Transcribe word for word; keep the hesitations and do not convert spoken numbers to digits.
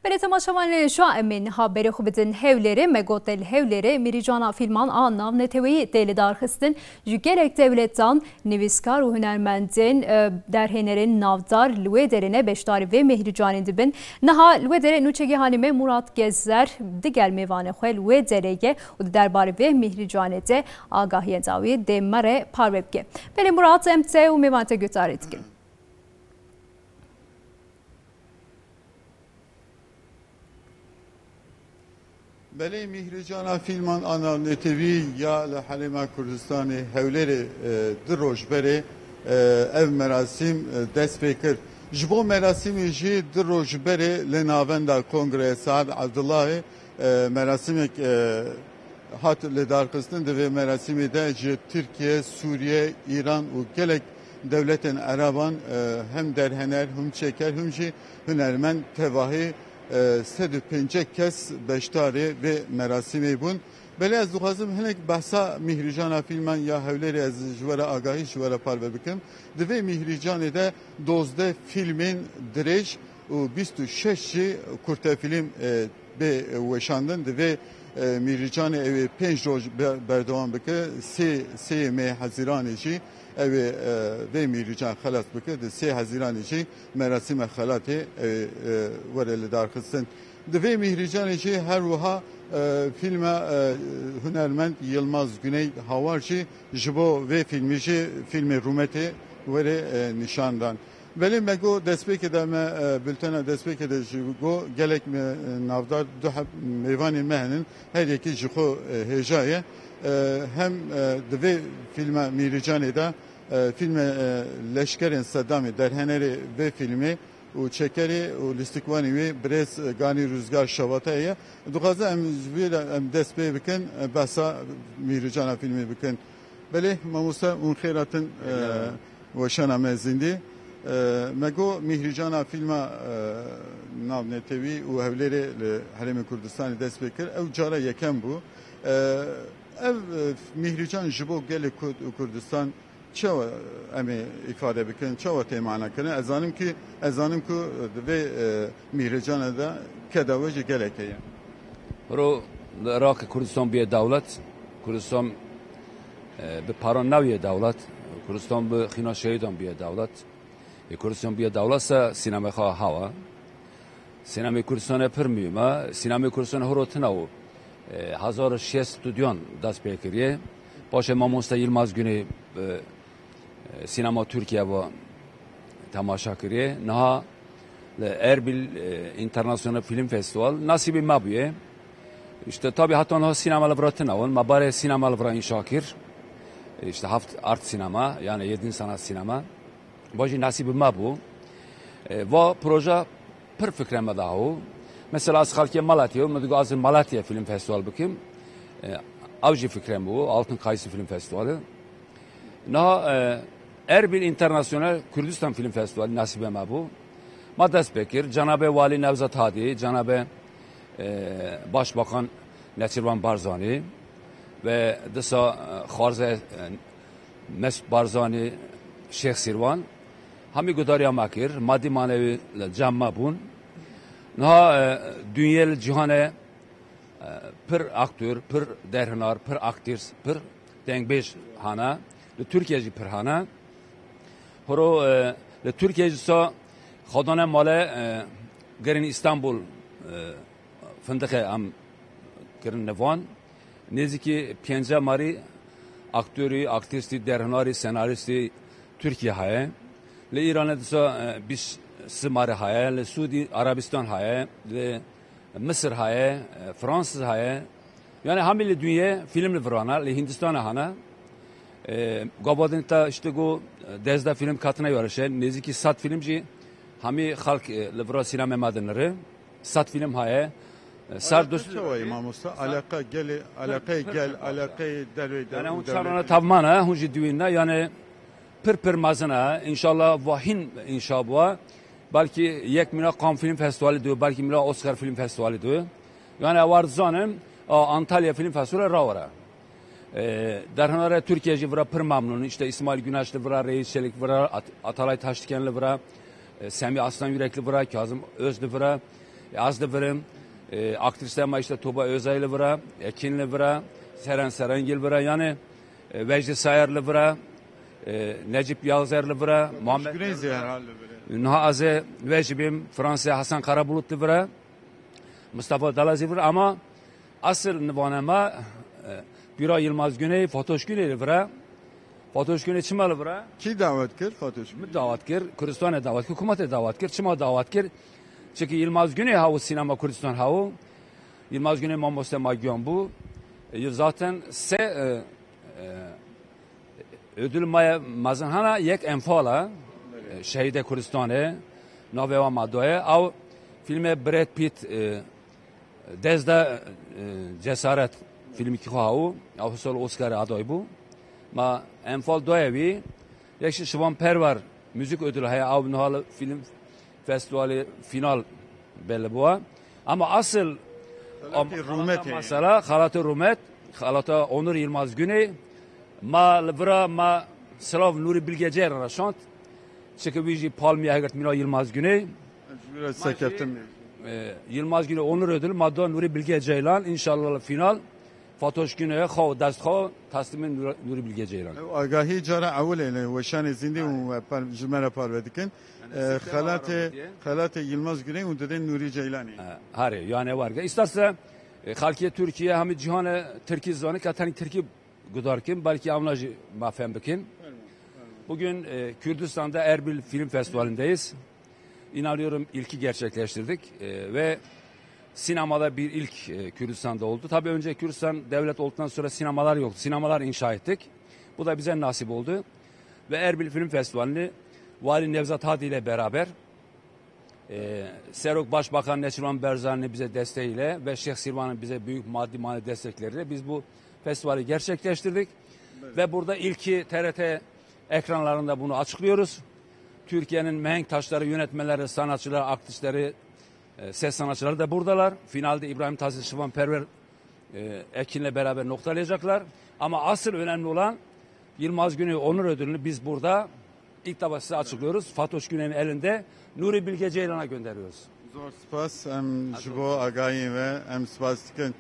Belê temaşevanê, ji em ê niha berê xwe bidin Hewlêrê. Me got li Hewlêrê Mîrîcana Fîlman a Navneteweyî tê lidarxistin. Ji gelek dewletan nivîskar û hunermendên, e, derhênerên navdar li wê derê ne beşdarî vê mîhrîcanê dibin. Niha li wê derê nûçegîhanê me Murat Gezer digel mêvanê xwe li wê derê ye û di derbarê vê mîhrîcanê de agahiyên dawî dê me re parve bike. Belê Murat, em te û mêvan te guhdarî dikin. Belê, Mîhricana Fîlman a Navnetewî ya li Herêma Kurdistanê Hewlêrê, e, du roj berê, e, ev merasîm, e, dest pê kir. Ji bo merasîmê jî du roj berê li Navenda Kongreya Saad Abdullahê, e, merasîmek, e, hat lidarxistin. Di vê merasîmê de ji Tirkiye, Sûriye, Îran û gelek dewletên Ereban, e, hem derhener, him çêker, him jî hunermend tevahî, e, sed û pêncî kes beşdarê vê merasîmê bûn. Belê ez dixwazim hinek behsa Mîhrîcana Fîlman ya Hewlêrê ez ji we re agahî ji we re parve bikim. Di vê mîhrîcanê de dozdeh fîlmên dirêj û bîst û şeş jî kurtefîlm, e, bê weşandin. Di vê, e, mîhrîcanê ew ê pênc roj be-, berdewam bike. Sê, sê yê mehê Hezîranê jî ew ê, e, vê mîhrîcan xelas bike. Di sê Hezîranê jî merasîma xelatê ew ê, e, were lidarxistin. Di vê mîhrîcanê jî her wiha, e, fîlma, e, hunermend Yilmaz Güney Hawar jî ji bo vê fîlmî jî fîlmê Rûmetê were, e, nîşan dan. Belê me got destpêkê de me, e, bultena destpêkê de jî got gelek me, e, navdar du heb mêvanên me henin, her yekî ji xwe, e, hêja ye. E, hem, e, di vê fîlma Mîrîcanê de, e, fîlme, e, Leşkerên Sedamê derhenerê vê fîlmê û çekerê û lîstikvanê wê birêz, e, Ganî Rûzgar Şewatayê ye. Dixwazim em ji vê re em dest pê bikin, e, behsa Mîrîcana fîlmê bikin. Belê, mamoste, hûn xêr hatin, e, weşana me zindî. E, me got Mîhrîcana fîlma, e, Navnetewî û Hewlêrê li Herêmê Kurdistanê dest pê kir. Ew cara yekem bû. E, ev, e, Mîhrîcan ji bo gelê Kurd û Kurdistan çawa em ê îfade bikin, çawa tê manakirin? Ez zanim ki, ez zanim ku di vê, e, Mîhrîcana de keda we jî gelek heye. Ro li Iraqê Kurdistan bûye dewlet. Kurdistan, e, bi paran newye dewlet. Kurdistan bi xîna şehîdan bûye dewlet. Ê Kurdistan bûye dewlet se sînemê xwe hewa. Sînemê Kurdistanê pir muhîm e. Sînemê Kurdistanê horo tune û, e, hezar û şêst û duyan dest pê kiriye. Paşê mamoste Yilmaz Güney, e, e, sînema Tirkiye ve temaşa kiriye. Niha li Erbil, e, International Film Festival nasîbê me bûye. İşte tabi heta niha sînema li vira tune û me barê sînema li vira înşa kir. E, işte Haft Art Sinema, yani Yedinci Sanat Sinema. Va jî nasîbê me bû. E, va proje pir fikre me de hebû. Mesela ez xelkê Malatyayê, min digot ez ê Malatya Film Festival bikim. E, ew jî fikre me bû, Altın Kayısı Film Festivali. Niha, e, Erbil International Kurdistan Film Festivali nasîbê me bû. Ma dest pê kir, cenabê Walî Nevzat Hadî, cenabê, e, Başbakan Neçîrvan Barzanî ve disa, e, xwarzê, e, Mesut Barzanî, Şêx Sîrvan, hemî gudariya me kir, madî manewî li cem me bûn. Niha, e, dinyê li cîhanê, e, pir aktör, pir derhinar, pir aktîrs, pir dengbêj hane. Li Tirkiye jî pir hene. Horo, e, li Tirkiye jî sa xwedane male, e, gerên Îstanbul, e, Findiqê em kirin nivan. Nêzîkî pênce marî aktorî, aktîstî, derhinarî, senarîstî Tirkiye heye. Li Îranê disa, e, bîst si marî heye. Li Sûdî Arabistan heye. Li Misir heye. E, Fransız heye. Yani hemî li dinyê fîlm li virane. Li Hindistana hene. E, gava din te işte go, e, dezde fîlm katine yarişe. Nêzîkî sed fîlm jî hemî xelk, e, li vira sînemê me dinire. Sed fîlm heye. Ser Alaka dust- çawa ye mamosta? Alaka gelê, alakayê gel, alakayê derveyê Yani hûn çarana tevmana, hûn jî diwîn ne, yani pir pir mezin e. İnşallah vahîn înşa bû. Belkî yek mîna Cannes Film Festivali dibe, belkî mîna Oscar Film Festivali dibe. Yani ewar zanim, a, Antalya Film Festivali rawere. E, derhinare Tirkiye jî vira pir memnûn. İşte İsmail Güneş li vira, Reis Çelik vira, At-, Atalay Taştiken li vira, e, Semî Aslan Yürek li vira, Kazım Öz li vira. Ez li vir im, e, aktrîsê me işte Tuba Özay li vir e, Ekin li vir e, Seren Serengil vir e, yani, e, Vecdi Sayar li vir e, e, Necip Yalzer li vir e, Muhammed Güney zî herhalde li vir e. Niha ez ê vecibim, Fransa Hasan Karabulut li vir e, Mustafa Dalazî vir e, ama asıl nivane me, e, Bira Yilmaz Güney, Fatoş Güney li vir e. Fatoş Güney çima li vir e? Kî dawet kir Fatoş Güney? Min dawet kir, Kurdistanê dawet kir, hikûmetê dawet kir. Çima dawet kir? Çimkî Yilmaz Güney hawo sînema Kurdistan hawo. Yilmaz Güney mamoste ma giyan bû. E, zaten se, e, e, ödül maya mezin hana yek enfal e. E, Şehîdê Kurdistanê. Navê wa ma doye. Ew filmê Brad Pitt, e, Dezda, e, Cesaret filmekî xwe hawo. Ew sol Oscar'ê aday bû. Ma enfal doye wî. Yek jî Şivan Perwer müzik ödülü heye, ew niha li film festivalê final belli bû. Ama asıl Xelatê Rûmetê. Mesela Xelatê Rûmet, Xelata Onur Yilmaz Güney, ma li vira ma silav Nûrî Bilge Ceylan re şand. Çike wî jî palmiye hegirt mîna Yilmaz Güney. Ji wî re sekeftin. E, Yilmaz Güney Onur Ödülü, ma da Nûrî Bilge Ceylan, înşallah li final. Fatoş Güney xwe û dest xwe teslîmê Nûr-, Nûrî Bilge Ceylan. Ew agahî cara ewilê li weşanê zîndî û we par-, ji me re parve dikin. E, Xelatê, Xelatê Yilmaz Güney û didên Nûrî Ceylanê. E, herê, yani warge. İsterse, e, xelkê Türkiye hemî cîhanê Tirkî zane, ka tenê Tirkî gudar kim, belkî ewna jî ma fem bikin. Bugün, e, Kürdistan'da Erbil Film Festivali'ndeyiz. İnanıyorum ilki gerçekleştirdik, e, ve sinemada bir ilk, e, Kürdistan'da oldu. Tabii önce Kürdistan devlet olduktan sonra sinemalar yoktu. Sinemalar inşa ettik. Bu da bize nasip oldu. Ve Erbil Film Festivali'ni Vali Nevzat Hadi ile beraber, e, Serok Başbakan Neçirvan Barzani'nin bize desteğiyle ve Şeyh Sirvan'ın bize büyük maddi manevi destekleriyle biz bu festivali gerçekleştirdik. Ve burada ilki T R T ekranlarında bunu açıklıyoruz. Türkiye'nin mihenk taşları, yönetmenleri, sanatçılar, aktrisleri, e, ses sanatçıları da buradalar. Finalde İbrahim Tatlıses, Şivan Perver, e, Ekin'le beraber noktalayacaklar. Ama asıl önemli olan Yılmaz Güney Onur Ödülünü biz burada ilk defa size açıklıyoruz. Fatoş Güney'in elinde Nuri Bilge Ceylan'a gönderiyoruz. Zor spas, em ji bo agahiyê ve em spas dikin.